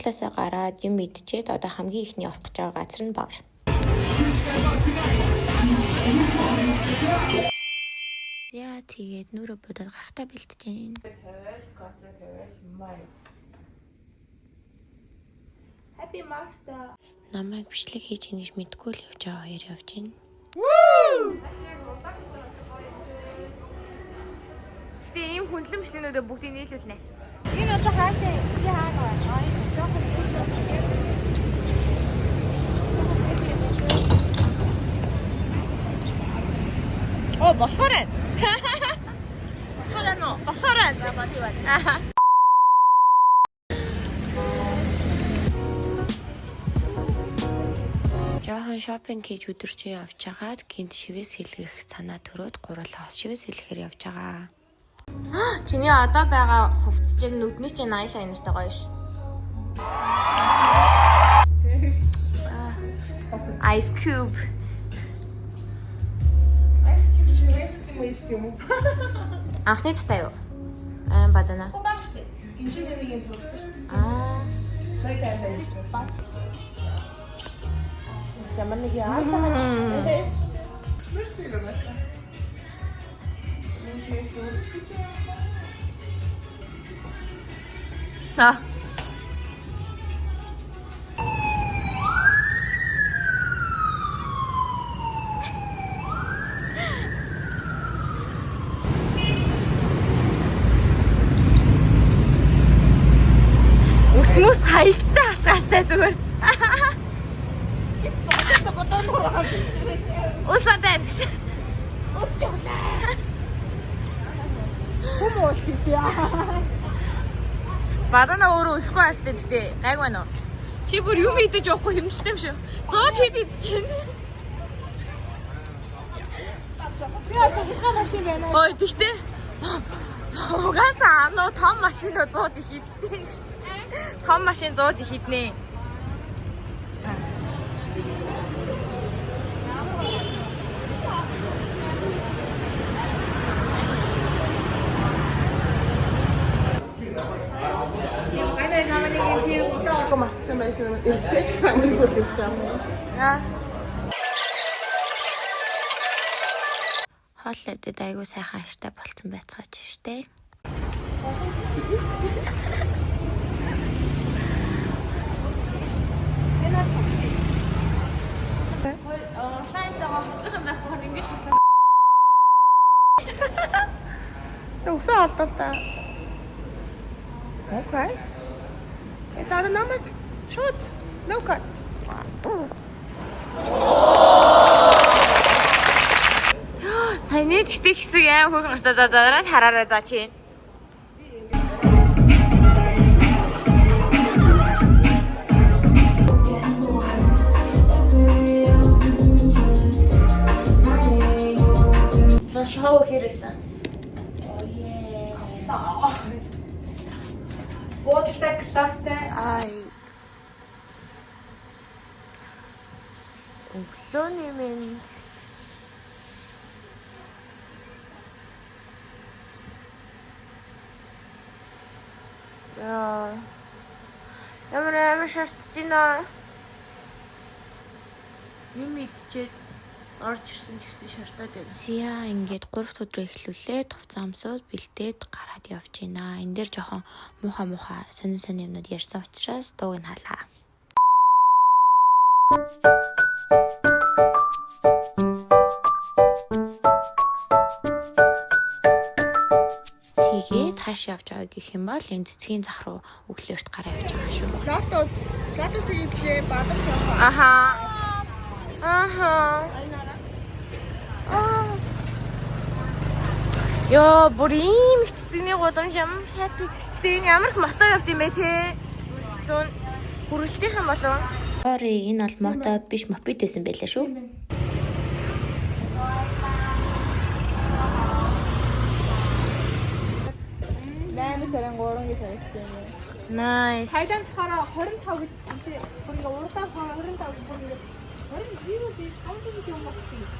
Хуудлаасаа гараад юм идчихэд одоо хамгийн ихний орох гэж байгаа газар нь бар. Яа, тэгээд нүрэ будаад гарахтаа бэлтэж байна. Happy Martha. Намайг бичлэг хийж ийн гэж мэдгүй л явж байгаа хоёр явж байна. Гэтэ ийм хүндлэн бичлэгнүүдээ бүгдийг нийлүүлнэ. Энэ одоо хаашаа би хаана байна? Аа, энэ жоохон Оо, болохоор байна. Болохоор байна уу? Болохоор байна. За, бати бати. Жохон шопинг хийж өдөржин явж байгаад гинт шивээс хэлгэх санаа төрөөд гурлаа хос шивээс хэлэхээр явж байгаа. Чиний одоо байгаа хувцас чинь нүдний чинь айлайнертай гоё ш. Ice cube. Ice cube чи rest юм уу? Анхны татаа юу? Аа, бадана. Оо баг штэ. Энэ чинь нэг юм зурдаг штэ. Аа. Сая тань байсан. Баг. Ямар нэг яаж байгаа юм бэ? Мерси гэнэ. Энэ чи зүрх. Аа. Үсмүс хаялттай хатгаастай зүгээр. Усаатай гэж. Хүмүүс гэдэг. Бадана өөрөө өсөхгүй хаастай гэтээ гайг байна уу? Чи бүр юм идэж явахгүй хэмнэлтэй юм шүү. 100 хэд идэж чинь. Би одоо хятад машин байна. Ой тэгтээ. Угаасаа ануу том машин 100 их иддэг гэж. Том машин 100 их иднэ. Манай намайг нэг юм удаа мартсан байсан юм. Эрэгтэй ч гэсэн хамгийн сүүлд гэж байгаа юм. Аа. Хоол идэд айгүй сайхан аштай болцсон байцгаач штэ. Онлайнтайгаа хослох юм байхгүй хор ингэж хослоо. Тэ өсөө олдол та. Окей. Это одоо намайг шууд no cut. Саяны тэгтээ хэсэг аим хөөрхөн гарсан. За дараа нь хараарай за чи. За шоу хэрэгсэн. Буудалтай клавтай. Ай. Өглөөний мэнд. Яа. Ямар амар шаардж байна. Юм идчихэд орж ирсэн ч гэсэн шаардаад байна. Зя ингээд 3 дахь өдрөө эхлүүлээ. Хувцас амсууд бэлдээд гараад явж байна. Энэ дээр жоохон муухай муухай сонин сонин юмнууд ярьсан учраас дууг нь халаа. Тэгээд хааш явж байгаа гэх юм бол энэ цэцгийн зах руу өглөөрт гараа явж байгаа шүү. Лотос, лотосыг идлээ бадам яваа. Аха. Аха. Аа. Йоо, бүр ийм их цэцэгний гудамж юм. Happy. Гэтэ энэ ямар их мотор явд юм бэ те? Зүүн хүрэлтийнх юм болов. Sorry, энэ бол мото биш мопед байсан байлаа шүү. Найман сарын 3 гэж харагдсан юм. Nice. Тайланд болохоор 25 гэж чи бүр ингээ урдаа 25 гэж бүр ингээ 22 би 5 юм болсон юм.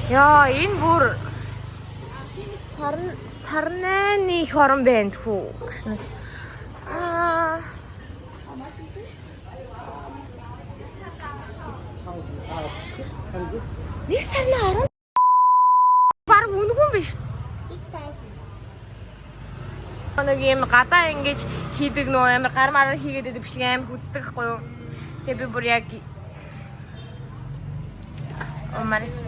Яа, энэ бүр сарн сарнайны их орон байна тхүү. Гэснээс аа. Нэг сарна 10 баг үнэгүй юм биш. 6000. Нэг юм гадаа ингэж хийдэг нөө амар гар мараар хийгээд байдаг бичлэг амар үздэг байхгүй юу? Тэгээ би бүр яг Омарс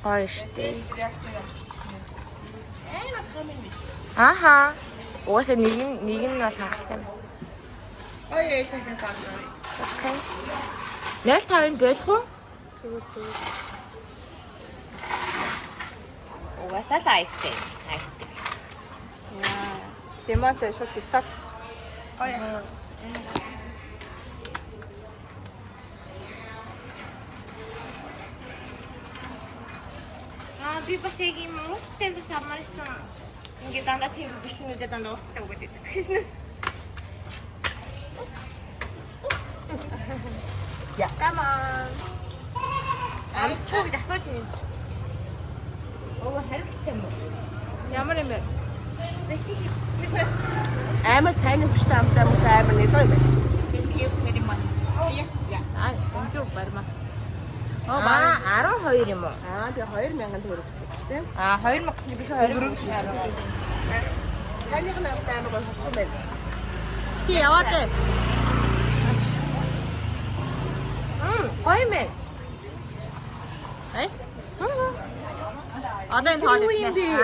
гоё штэ. Аха. Угаасаа нэг нь бол хангалттай юм. Ой, яа дахиад авъя. Окей. 05-ын болох уу? Зүгээр зүгээр. Угаасаа л ice tea. Ice tea. Лимонтой шууд детокс. Ой. Аа би бас яг юм ууттай бас амарсан. Ингээд дандаа тийм бичлэгнүүдээ дандаа ууттай өгöd байдаг. Гэснээс. Я. Come on. Амсч уу гэж асууж байна. Өө хариулттай юм уу? Ямар юм бэ? Бизнес. Амар цайны хүчтэй амтай мөн амар нэлээ юм байна. Аа, өндөр барьма. Аа 12 юм уу? Аа, тэгээ 2000 төгрөг гэсэн чинь тийм. Аа 2000 гэсэн чинь биш 20 төгрөг. Цайных нь амтай амар гоё хурдан байна. Чи яваад ээ. Гоё юм байна. Nice. Одоо энэ хоол Юу юм бэ? идэнэ.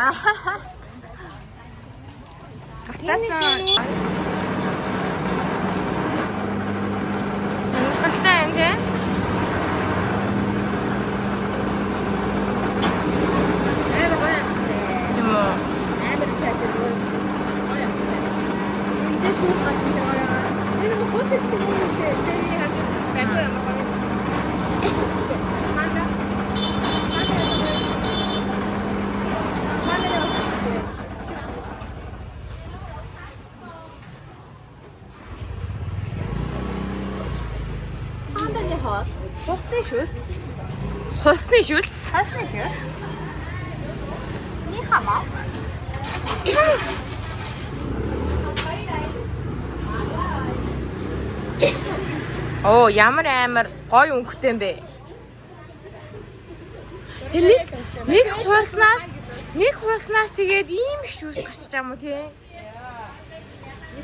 Гартаасан. Сонирхолтой юм тий. Амар гоё амттай. Тийм үү? Амар чаашаа гоё. Гоё амттай. Энд шүүс гарч ирэх гоё. Энэ нэг хөөс идэх юм уу? Тэр харж бамбу ямар гоё юм. Панда. Панда яа. Панданы хоол. Усны шүс. Хусны шүлс. Хасны шүс. Ни хамаа. Оо ямар амар гоё өнгөтэй юм бэ. Тэр нэг нэг хууснаас нэг хууснаас тэгээд ийм их шүүс гарчиж байгаа юм уу тий?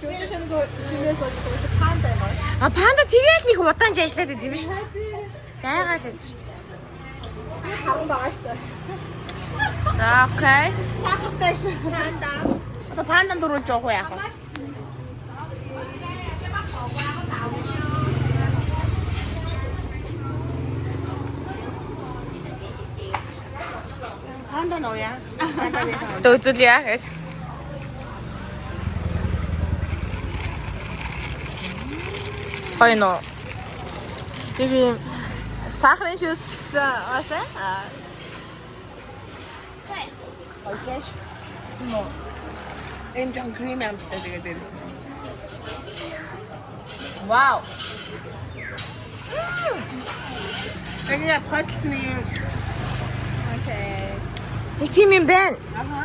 Тэр шинэ шимээс болж байгаа панда юм аа. А панда тэгээл нэг удаан жажлаад идэв юм шиг. Байгаа л. Би харан байгаа шүү дээ. За окей. Сахартай шүү. Панда. Одоо пандан дөрүүлж явах уу яах вэ? Панда ноя. Панда нэ. Одоо үзүүлье гэж. Гоё нөө. Би юм сахарын шүс ч гэсэн бас аа. Окей. Энэ жон крем амттай тэгээд дээрээс. Вау. Тэгээд хотлт нэг юм. Окей. Нэг тийм юм байна. Аха.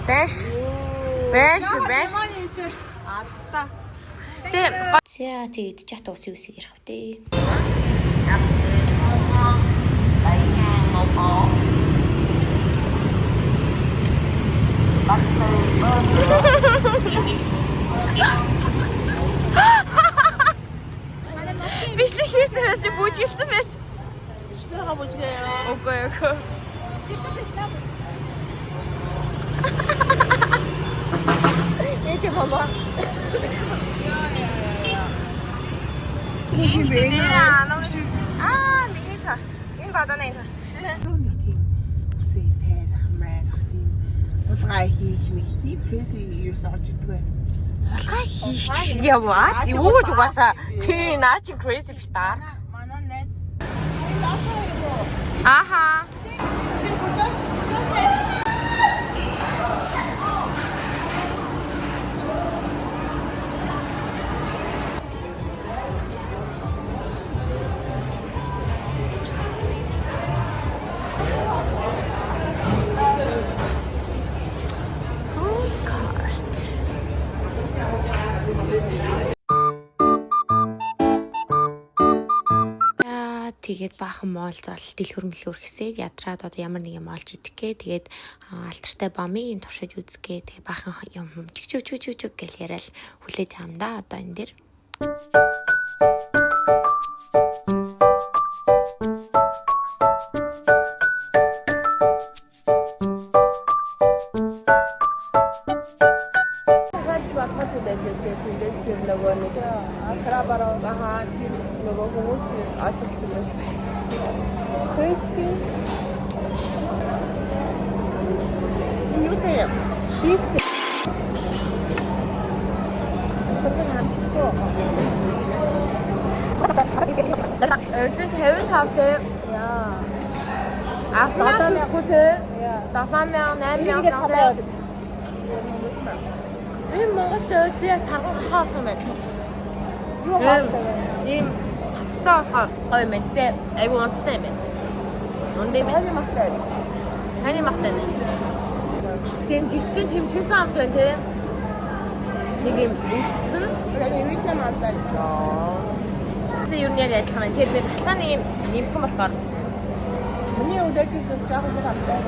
Баш. Баш, баш. Лимон ичвэл аллаа. Тэгээ За тэгээд чат усын үсэг ярих вдээ. бичлэг хийснээс чи бүжгэлсэн байж. Бичлэгээ бүжгээ. Үгүй үгүй. Ээж баба. Нэг юм бэ. Аа, миний торт. Энэ бадааны торт биш ээ. Нэг тийм үсээ тайрах, майрах тийм хулгай хийх мэх тийм crazy юу сорж ирдэг бай. Хулгай хийх чи яваа. Юу гэж угаасаа тий наа чи crazy биш та. Манай найз энэ доошоо юм уу? Аха. Тэр гүлээ гүлээ. Food cart. Тэгээд баахан моол зол дэлгүр мэлгүр хэсээд ядраад одоо ямар нэг юм олж идэх гээ. Тэгээд алдартай бамыг туршиж үзгээ. Тэгээд баахан юм юм чиг чиг чиг чиг чиг гэл яриад хүлээж аам да одоо энэ дээр. Цагаан болгоод юм байх юм тэндээс тэр нөгөө нэг Крабаро ахаа тэр нөгөө хүмүүс ажилтсан байсан. Crispy Юу те юм? Cheese. Тэр хамтгүй. Өглөө 55 те. Яа. А 7000 те. Яа. 7000 Энийг 8000 ингээд цалаа яваад байдаг шүү. Энэ Монголд байвал би яг тарган хаа болсон байна. Юу хаалтай вэ? Ийм тавцаа гоё юм байна. Гэтэ айгу унттай юм байна. Ундаа юм байна. Таны магтай. Таны магтай нэ. Тийм жижигхэн чимчсэн амт байна те. Нэг юм үлдсэн. Таны витамин амтай. Тэгээ ер нь яг адилхан байна. Тэр нэг талхаа нэг юм нэмхэн болохоор Миний өдөртөө жоохон амтай.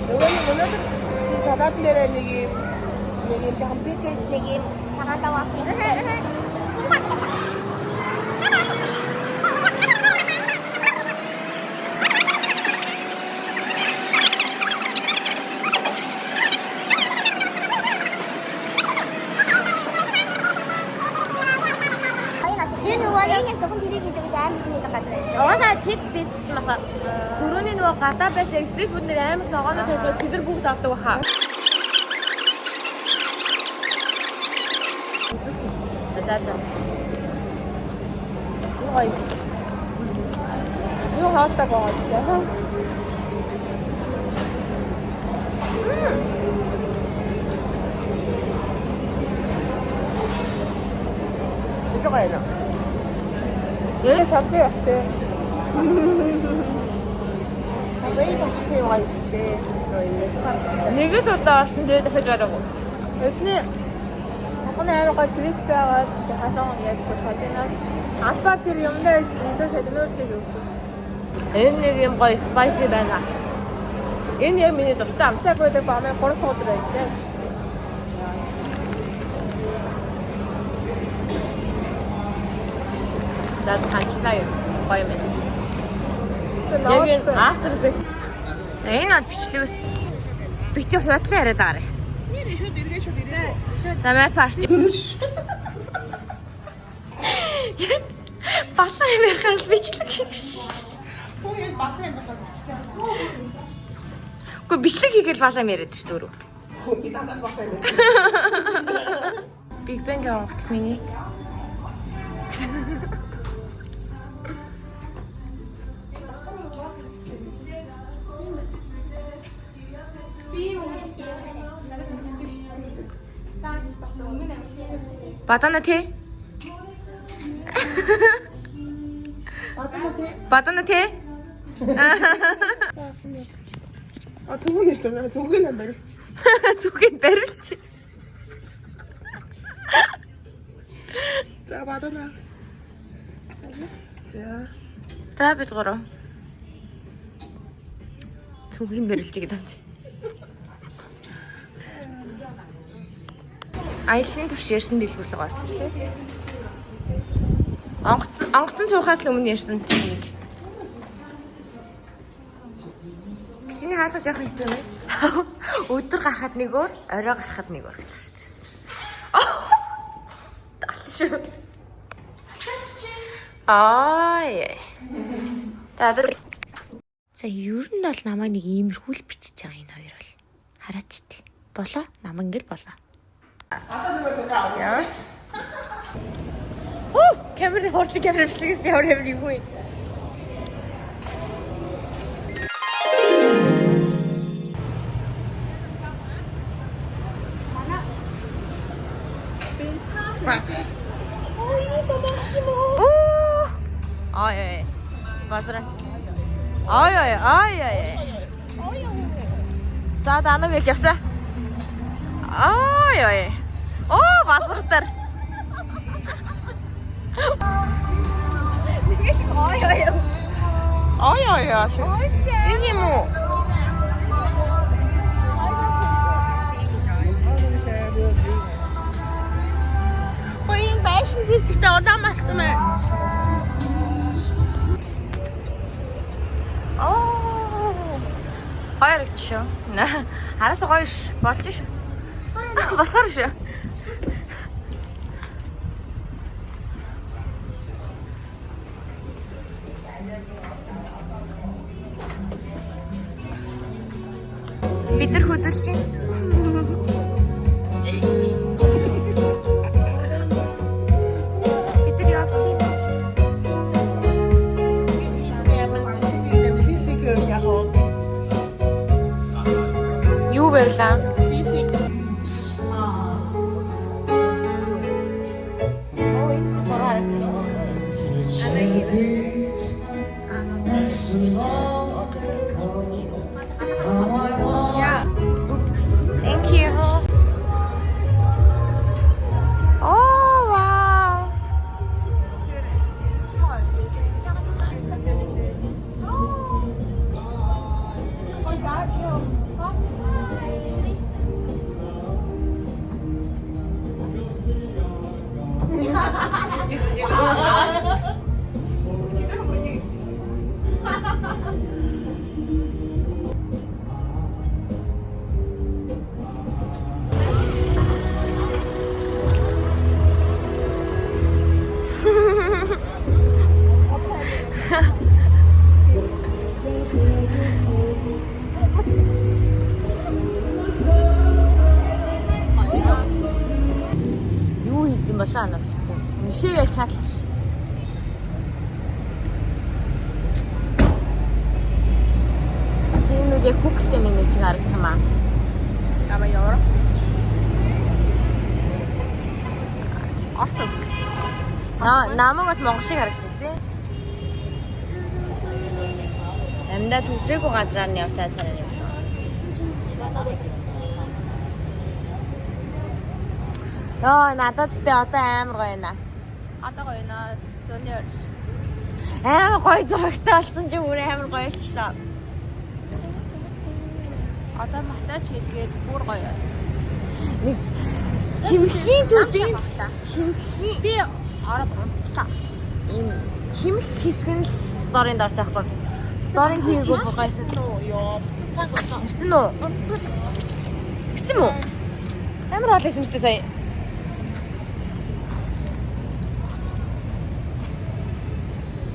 Нөгөө нэг өнөөдөр чи салаат нэрээ нэг юм жоохон пикэл нэг юм цагаан даваа. Энэ нөгөө энэ зөвхөн тэрийг хийдэг амар нэг газар байж. Угаасаа чик битсэн баха. Түрүүний нөгөө гадаа байсан street food нэр амар ногооноо тавьж тэд нар бүгд авдаг баха. За за. Юу гоё. Юу хаалтай байгаа юм. 이거 가야 돼. Ээ савби бас. Савби хэй гоё штэ. Нэг л удаа орсон тэгээ дахиж бараагүй. Өдний хаганы амар гоё crispy байгаад халуун яг шожиноо. Албаар тэр юмдаа илүү шожинуулж өгдөг. Энэ нэг юм гоё spicy байна. Энэ яг миний дуртай амт. Цаг байдаг бамыг 3 дахь өдөр байлаа. За ханчлаа юм. Гоё юм байна. Яг энэ after effect. За энэ бол бичлэгээс бити худлаа яриад байгаарэ. Нэр шууд эргээ шууд ирээ. За май парч. Балан юм ярихаар л бичлэг хийх. Хүү яг басан юм байна бичиж байгаа. Үгүй бичлэг хийгээл балан юм яриад ш дөрөв. Хүү би дандаа басан юм. Big Bang-ийн онготол миний. Бадана тий? Бадана тий. Бадана тий? А түгэн шүү дээ. Түгэн нь барилч. Зүгэн барилч. За бадана. За. За бид гурав. Зүгэн барилч гэдэг юм чи. Аяллаа турш ярьсан дэлгүүрлэг орсон. Онгоцон суухаас л өмнө ярьсан нэг. Чиний хаалга жоохон хэцүү юм байна. Өдөр гарахад нэг өөр, орой гарахад нэг өөр гэж шүү дээ. Алсан шүү. Аа. За За ер нь бол намайг нэг иймэрхүү л бичиж байгаа энэ хоёр бол. Хараач тий. Болоо намайг ингээл болоо. Яа. Оо, камерын хурдлын камер бичлэгээс ямар ямар юм вэ? Оо. Ай ай. Базара. Ай ай ай ай. За данаг гэж явсан. Ай ай. Оо, базартар. Ой ой. Ой ой ой. Энэ юм уу? Ой, энэ байшин дээр чигтээ улаан болсон байна. Оо. Гоё харагч шүү. Хараас гоё ш. Болж ш. Болохоор шүү. Бид нар хөдөлж байна. Бид нар явж байна. Юу байлаа? Оо, энэ бороо харагдаж байна. Thank you. Oh wow. Юу хийдэм болоо анаа зүрхтэй. Мишээл чатлж. Чинүүд яг хүүхэлтэй нэг нэг чиг харагдах юм аа. Ама Европ. Орос. Намаг бол монгол шиг харагдчихсан. Амьдаа түлрээгүй газраар нь явж байгаа юм шүү. Йоо, надад тэ одоо амар гоё юм аа. Одоо гоё наа. Зөний орш. Амар гоё зурагтай болсон чи бүр амар гоё болчлоо. Одоо массаж хийлгээд бүр гоё. Нэг чимхийн төдий чимхийн Би ороо унтлаа. ийм чимх хэсэг нь л сторинд орж байгаа байхгүй. Сторийн хийгээгүй бүр гоёсэн. Ирсэн үү? Ирсэн мүү? Амар хоол исэн мэт сая.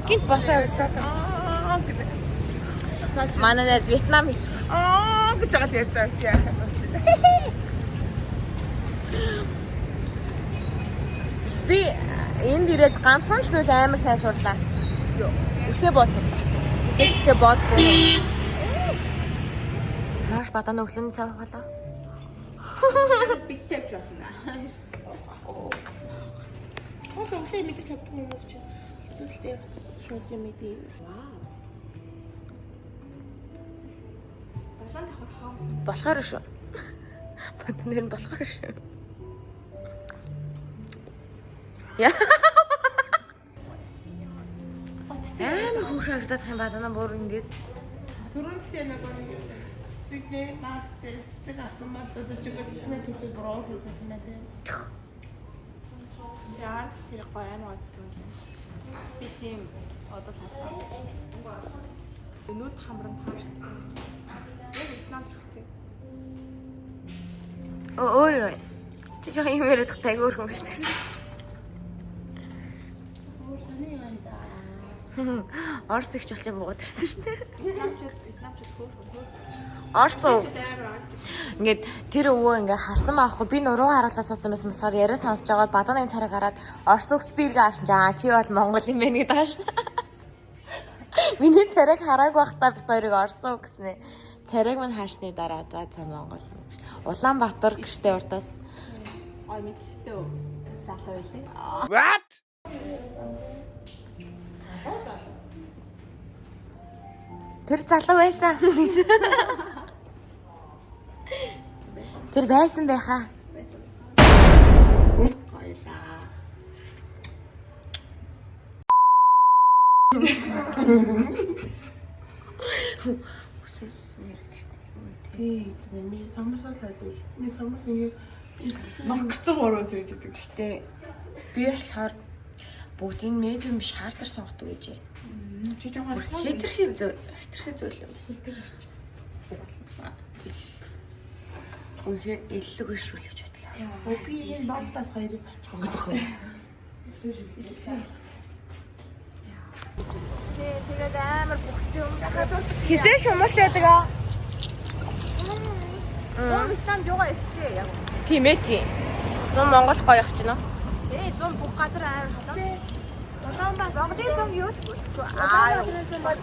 Гинт босоо. Аа гэдэг. Манай найз Вьетнам хэл. Аа гэж жагаад ярьж байгаа чи яах юм бэ? Би энд ирээд ганцхан л зүйл амар сайн сурлаа. Юу? Үсээ бод сурлаа. Тэгтээ бодгүй. Маш бадан өглөөний цай уугалаа. Бит тавьж болно. Хөөс өглөө мэдэж чаддгүй хүмүүс чинь хэцүү л дээ бас шууд юм мэдээ. Долоон давхар хаус. Болохоор шүү. Бод нэр нь болохоор шүү. Яа. Амар хөөрхөн харагдах юм бадана бүр ингээс. Түрүүнтэй нэг нэг цэцэгний мах дээр цэцэг авсан бол өдөр чигээр цэцний төсөл буруу хийсэн байх юм. Тэр ард тэр гоё амар гоцсон юм. Би тийм одоо л харж байгаа. Нүд хамран таарсан. Яг Вьетнам төрхтэй. Өөр юу? Чи жоохон юм яриад тайг өөр хүн биш гэсэн. Өөр сони юм да. Орос ихч болчих буугаад ирсэн шнэ. Вьетнамчууд Вьетнамчууд хөөрхөн хөөрхөн. Орос уу? Амар ард. Ингээд тэр өвөө ингээ харсан аахгүй би нуруу харуулаад суудсан байсан болохоор яриа сонсож байгаад бадааны царай гараад Орос өгч би эргээ харсан чинь аа чи бол Монгол юм байна гэдэг ааш. Миний царайг хараагүй байхдаа бит хоёрыг Орос уу гэснэ. Царайг минь харсны дараа за за Монгол юм гэж. Улаанбаатар гэртээ урдаас Гоё мэдлэгтэй залуу байлээ. What? Тэр залуу байсан. Тэр байсан байхаа. Гоёлаа. Ус мус нэрдэгтэй. Тий, би самбас л алив. Би самбас ингэ ногцсон бороо сэрж идэг. Гэтэ би болохоор бүгдийг медиум биш хардер сонгодог гэж. Чи жоохон Хэтэрхий хэтэрхий зөөл юм байна. Үнэхээр иллэг шүү л гэж бодлоо. Оо би энэ балтаас хоёрыг очих гэдэг юм. Тэгээд амар бүгцэн юм. Хизээ шумалт байдаг аа. Зун Вьетнамд юугаа ихтэй яг. Тийм ээ тийм. Зун Монгол гоё их чинь үү? Ээ зун бүх газар амар халуун. Улаанбаатар Монголын зун юу ч гүцэхгүй. Аа.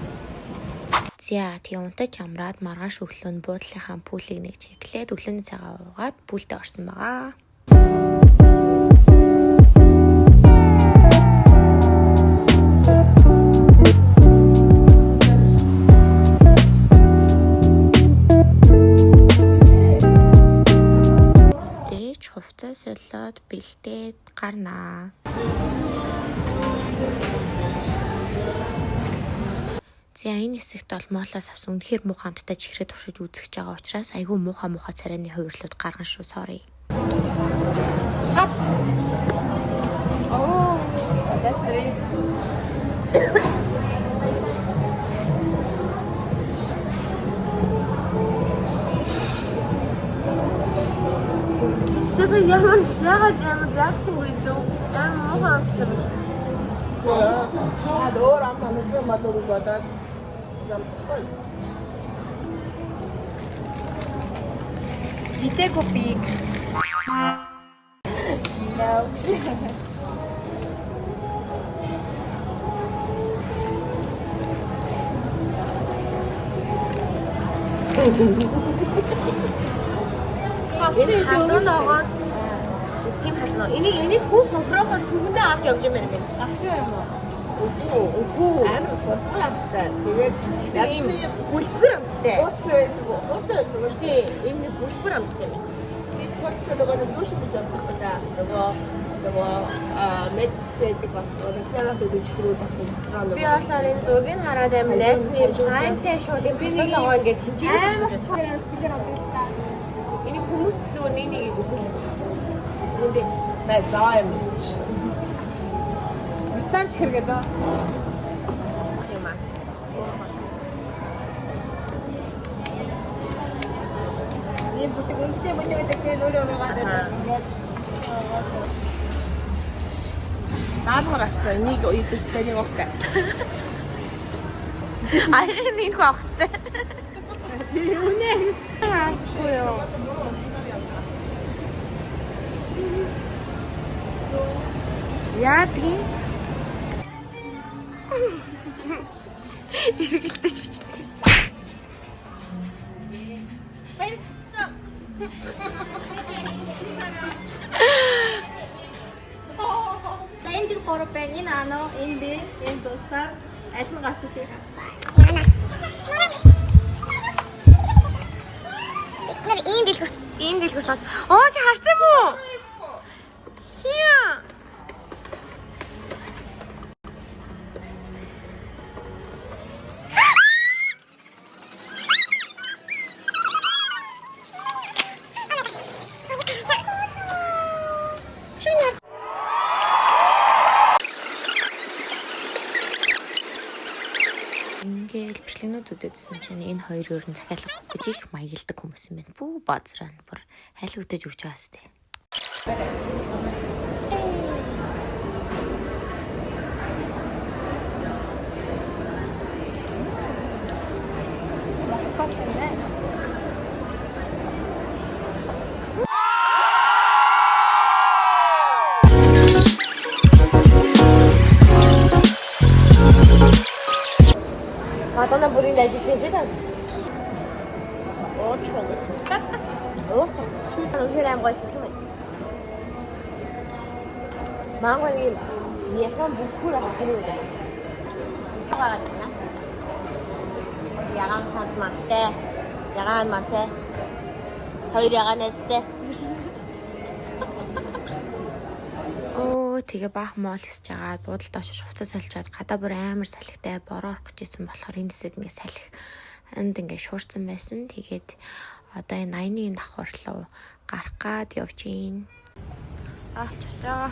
За тэгээ унтаж амраад маргааш өглөө нь буудлынхаа пүүлийг нэг чеклээд өглөөний цагаа уугаад пүүлдэ орсон байгаа. Дээж хувцас солиод бэлдээд гарнаа. За энэ хэсэгт бол моолоос авсан үнэхээр муухай амттай чихрээ туршиж үзэж байгаа учраас айгүй муухай муухай царайны хувирлууд гарган шүү sorry. That's risk. Тэтэс ямар яагаад ямар реакшн гэдэг амар муухай амттай биш. Аа өөр ам амттай болов уу бодоод замсахгүй. Хитээгүй би. Энэ халуун ногоон тийм халуун. Энийг энийг хүн хохироход цүнхэндээ авч явж юм байна мэн. Агшаа юм уу? Үгүй. Үгүй. Амар сулбар амттай. Тэгээд Тийм ядсан бүлбэр амттай. ууц байдаг. Ууц байдаг шүү дээ. Тийм, энэ нэг бүлбэр амттай юм. Би сулбар нөгөө нэг юу шиг гэж бодсон юм да. Нөгөө нөгөө Мексик байдаг бас Латин байдаг чихрүүд бас нэг Би болохоор энэ зургийг хараад амар найзны лаймтай шууд юм би нэг ногоон гэж чимчиг Амар сайн сэтгэлээр авдаг л та. Энийг хүмүүст зүгээр нэг нэг өгөх. Үүндээ Бай заа юм. Вьетнам чихэр гэдэг. юм аа. Ийм бүжиг үндэсний бүжиг гэдэг тийм өөрөө өөрөө байдаг. Ингээд Даалгавар авсан. Нэг идэгтэй нэг уухтай. Аян нэг авах хэвтэй. Тийм үнэ. Авахгүй юу. Яадгийн? Эргэлдэж бичдэг. За энэ бид гурав байна. Энэ Ано, энэ би, энэ Зусар аль нь гарч ирэх вэ? Бид нар ийм дэлгүүр Ийм дэлгүүр бас. Оо чи харсан юм уу? Хиа. Ингээл бичлэгнүүд үзээдсэн чинь энэ хоёр өөр нь захиалга авах гэж их маягладаг хүмүүс юм байна. Бүү базраа нь бүр аль хөтөж өгч байгаа сте. Мадонна бүрийн ажил хийж байгаа. Ууч хог. Ууч ач. Үнэхээр аим гоёсэн юм байна. Манго нэг юм яхан бүхгүр авах юм байна. Ягаан санд мантай. Ягаан мантай. Хоёр ягаан найзтай. Оо Өө, тэгээ баах моол хэсэж агаад буудалд очиж хувцас сольжгаад гадаа бүр амар салхитай бороо орох гэжсэн болохоор энэ хэсэг ингээ салхи энд ингээ шуурсан байсан. Тэгээд одоо энэ 81 давхар руу гарах гад явж гин. Аа, чачаа.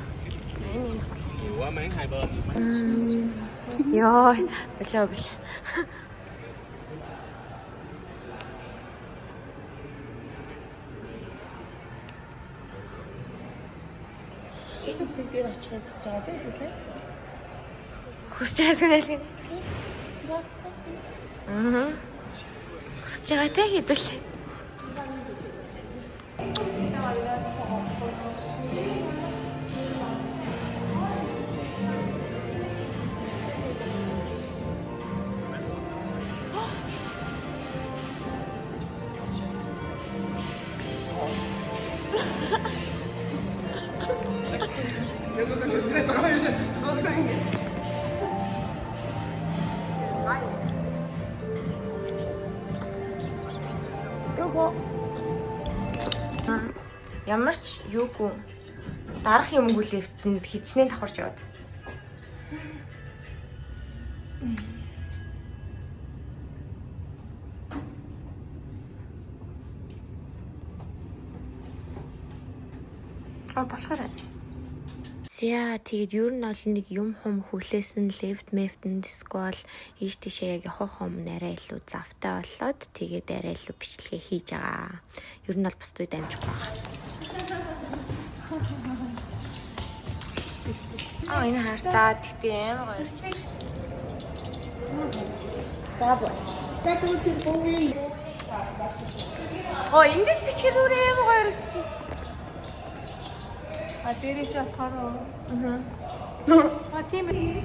Энэ Nhiều quá máng hai bên. Йоо, болоо бил. Энэ хэсэг дээр очихыг хүсэж байгаа тийм үү? Хүсэж байгаас нь аль юм? Аа. Хүсэж байгаа те хэдэл. Гого. Ямар ч юугүй дарах юмгүй лифтэнд хичнээн давхарч яваад. А болохоор За, тэгээд ер нь бол нэг юм хум хүлээсэн лифт мэфтэнд эсвэл ийш тийшээ яг явах юм арай илүү завтай болоод тэгээд арай илүү бичлэгээ хийж байгаа. Ер нь бол бусд үед амжихгүй байгаа. Аа, энэ хартаа тэгтээ амар гоё. За тэгвэл тэр буугийн Оо, ингэж бичгээр өөр амар гоё харагдчих. А дээрээсээ болохоор уу? Аа. А тийм ээ.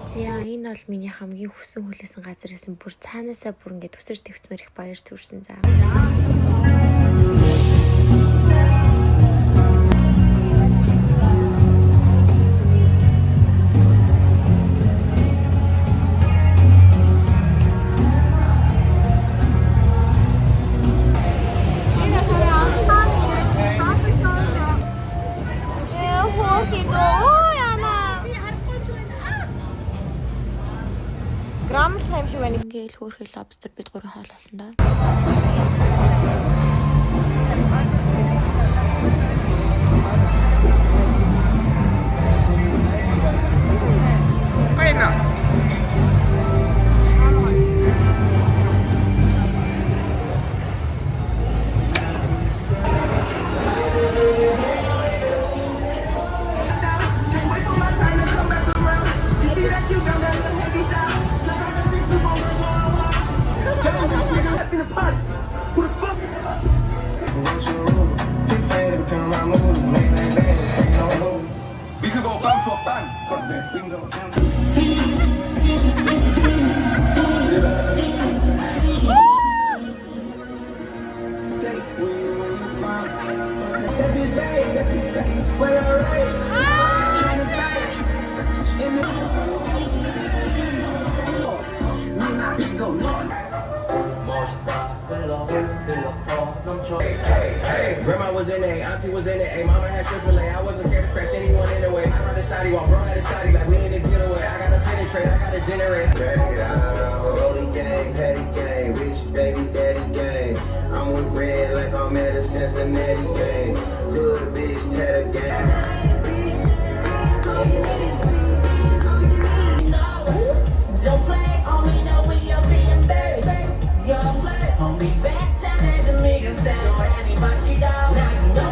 За, энэ бол миний хамгийн хүсэн хүлээсэн газар байсан. Бүр цаанаасаа бүр ингээд төсөр твцмэр их баяр төрсэн заа. Грамлах юм шиг байна. Ингээл хөөрхөл лобстер бид гурийн хоол болсон доо. байна. We could go bang for bang. Fuck that. We can go down. Stay when you pop. That be bad, that be bad. Well, alright. Tryna fight you. In the Let's go north. Hey, hey, grandma was in it, auntie was in it, hey, mama had AAA. I wasn't scared to scratch anyone anyway. I brought the shotty while bro had a shotty, like we in the getaway. I gotta penetrate, I gotta generate. Rolling gang, patty gang, rich baby daddy gang. I'm with red like I'm at a Cincinnati game. Hood bitch, tatter gang. Don't play on me, no, we up in baby. Young play on me, backside at the middle sound. Anybody down? Now you know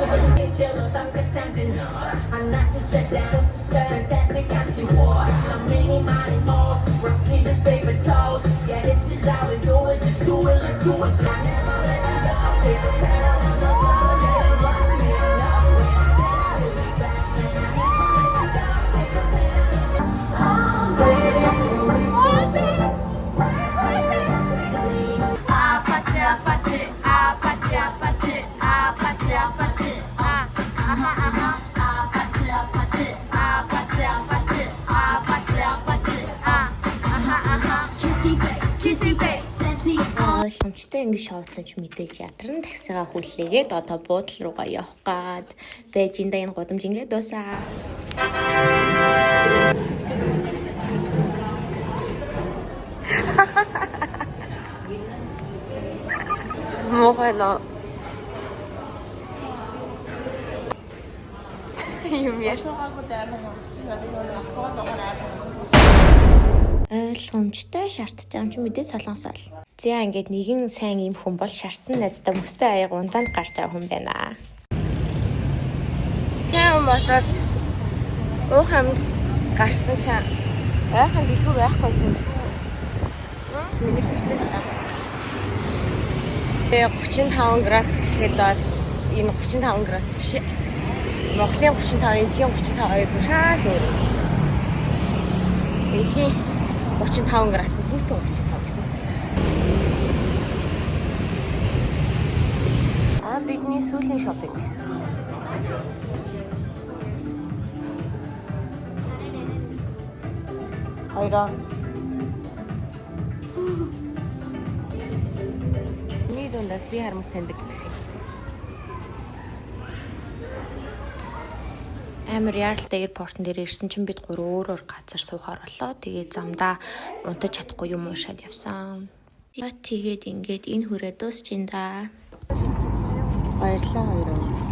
jealous, I'm pretending. I'm not to set down, fantastic, got you war. I'm mini, mighty more. Roxy, just paper toast. Yeah, this is how we do it, just do it, let's do it. I never let you go. Take the pedal on the floor, never let me know. When I said I would be back. Солонгостой ингэ шоуцсан ч мэдээж ядарна таксигаа хүлээгээд одоо буудлын руугаа явах гад байж энэ энэ гудамж ингээд дуусаа. Муухай нөө. Юм яа. Суугаагүй амар хагас чинь надад нэг автобус байгаа амар хагас. Ойлгомжтой шаардж байгаа юм чи мэдээж солонгос ол. За ингээд нэгэн сайн юм хүн бол шарсан найздаа мөстэй аяг ундаанд гарч байгаа хүн байна. Чам болол уух амьд гарсан чам. Ойхон дэлгүүр байхгүйсэн. Миний хувцас байгаа. Тэгээ 35 градус гэхэд бол энэ 35 градус биш ээ. Монголын 35, энтхийн 35 хоёр бүр шал өөр. Энтхийн 35 градус нь хүйтэн 35 гэснээс. Аа бидний сүүлийн шопинг. Хоёроо. Миний дундаас би харамс таньдаг гэдэг шиг. Амар яаралтай аэропортон дээр ирсэн чинь бид гур өөр өөр газар суухаар боллоо. Тэгээд замдаа унтаж чадахгүй юм уушаад явсан. Тэгээд ингээд энэ хүрээ дуусчин да. Баярлалаа хоёроо.